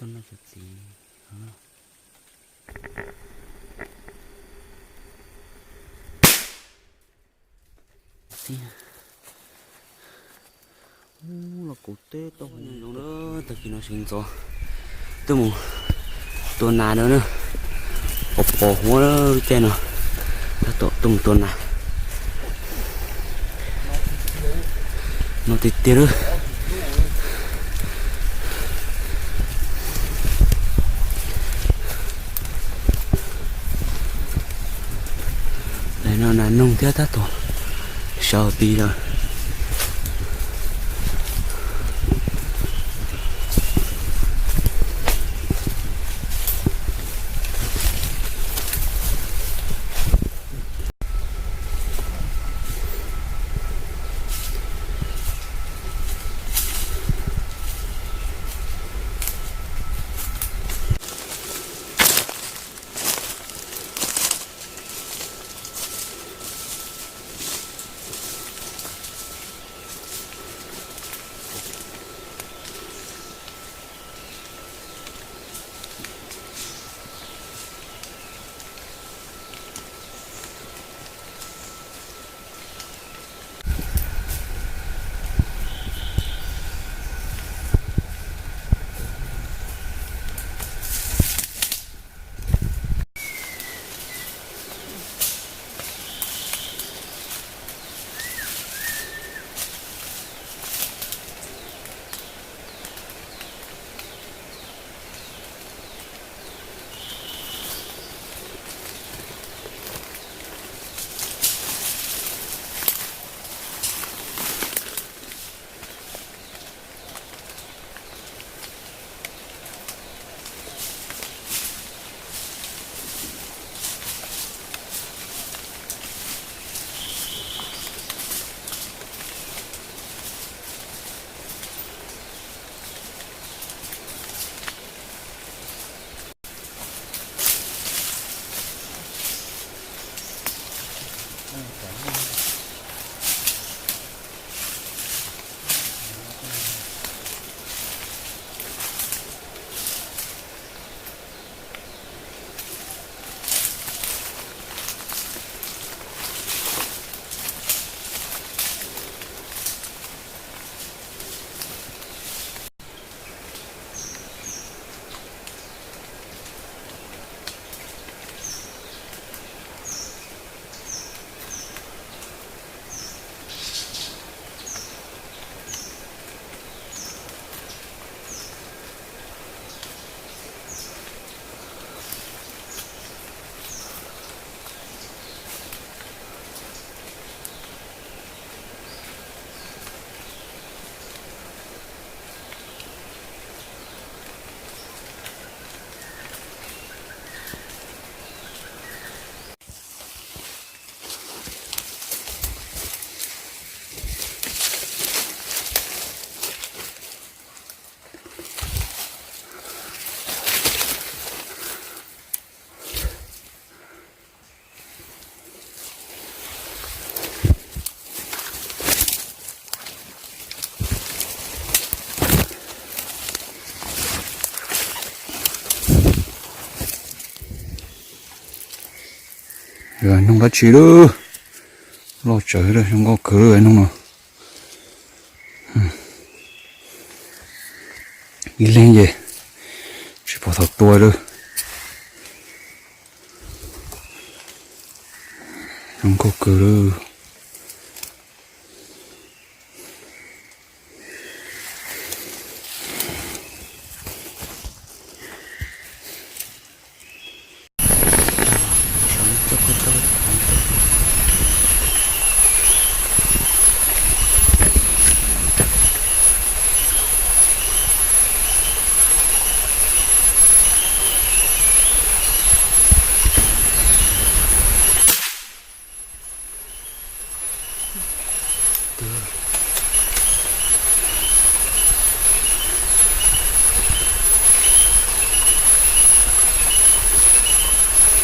Tau no cov txiv. Los kuv teb tau zoo na, tag kis no sawv ntxov tuaj mus tua nas no na, pos pos huab lub caij no, tab tom tuaj mus tua nas no tiag tiag lawm. Daim no nas noog thiab tab tom sawv ti lawm. Yog noog dab tsi lawm, loj tsawv lawm, zoo nkauj kawg lawm noog no. Ib leeg ces tsis pom thaum tua lawm. Zoo nkauj kawg lawm.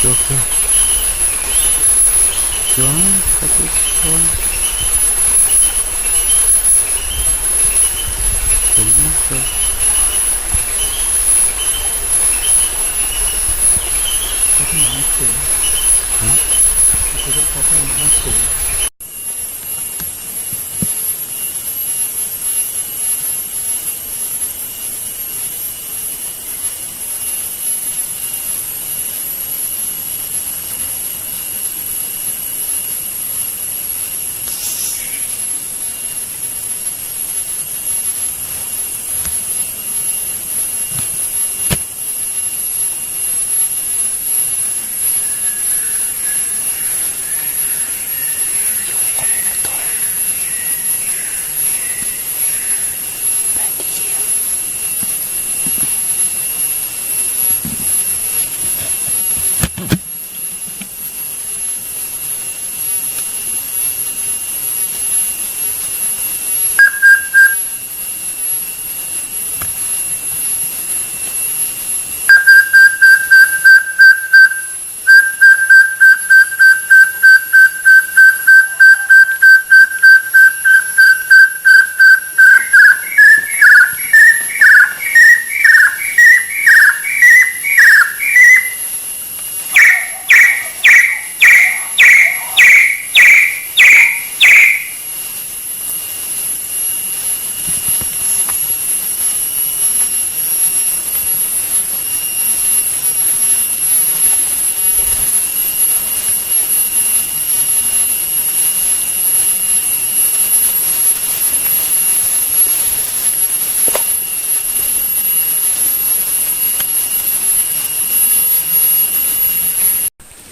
Cua kiag. Cua, koj twb cua. Cua, cua.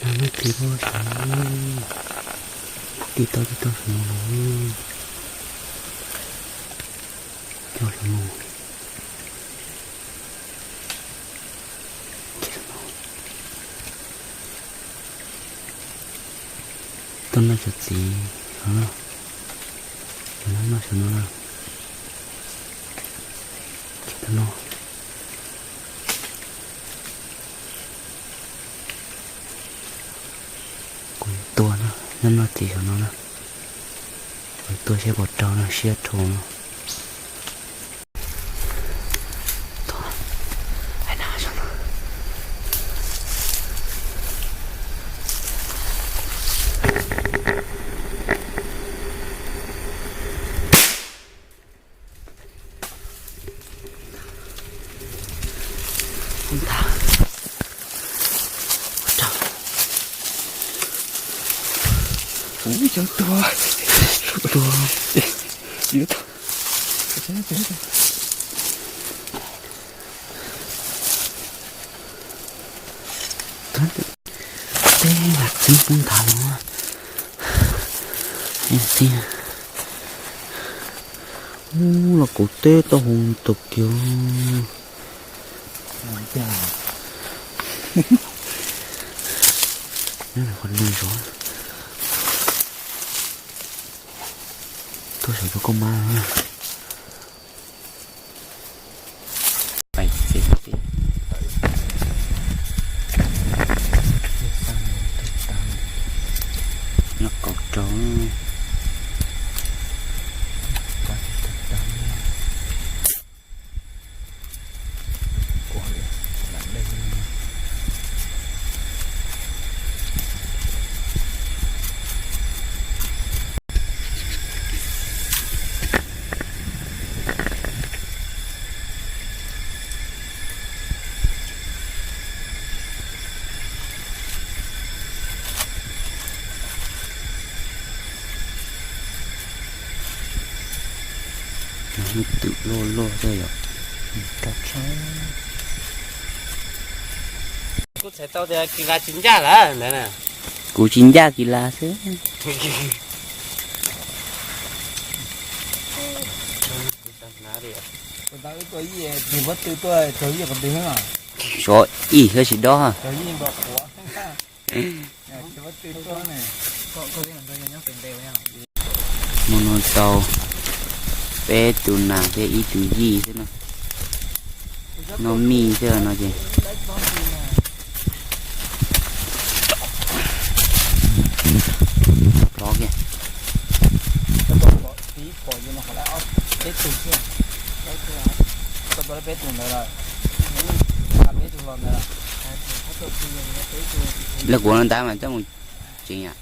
Nag neb tig lub saum no, tig tau tig tau saum no los, cog saum no. Tuaj noj cov txiv no, cov no noj saum no na. Ces tuaj noj, kuv tua na, noj noj txiv saum no na. Kuv tua siab puas rau no, siab dhau no. Ub, cov tuag, tuag. Teb lam txeeb poob nthav no. Txeeb. Ub, los kuv teb tau hau tau kiag. Nyob qhov lwg zov. Tuaj saum tus koj mab. Noj kaum rau. Twm loj loj thiab yom. Kuv txhais tau tias kis las tsis ncaj lawm ntawd na. Kuv tsis ncaj kis las xwb. Sov ib hab tsis dob. Hmo no tau peb tus nas thiab ib tug yij xwb na. Noj mij xwb no ces. Plov kiag. Peb tug ntawd lawm, peb tug los ntawd lawm. Lawv kuv no ntab mas coj mus tsev yom.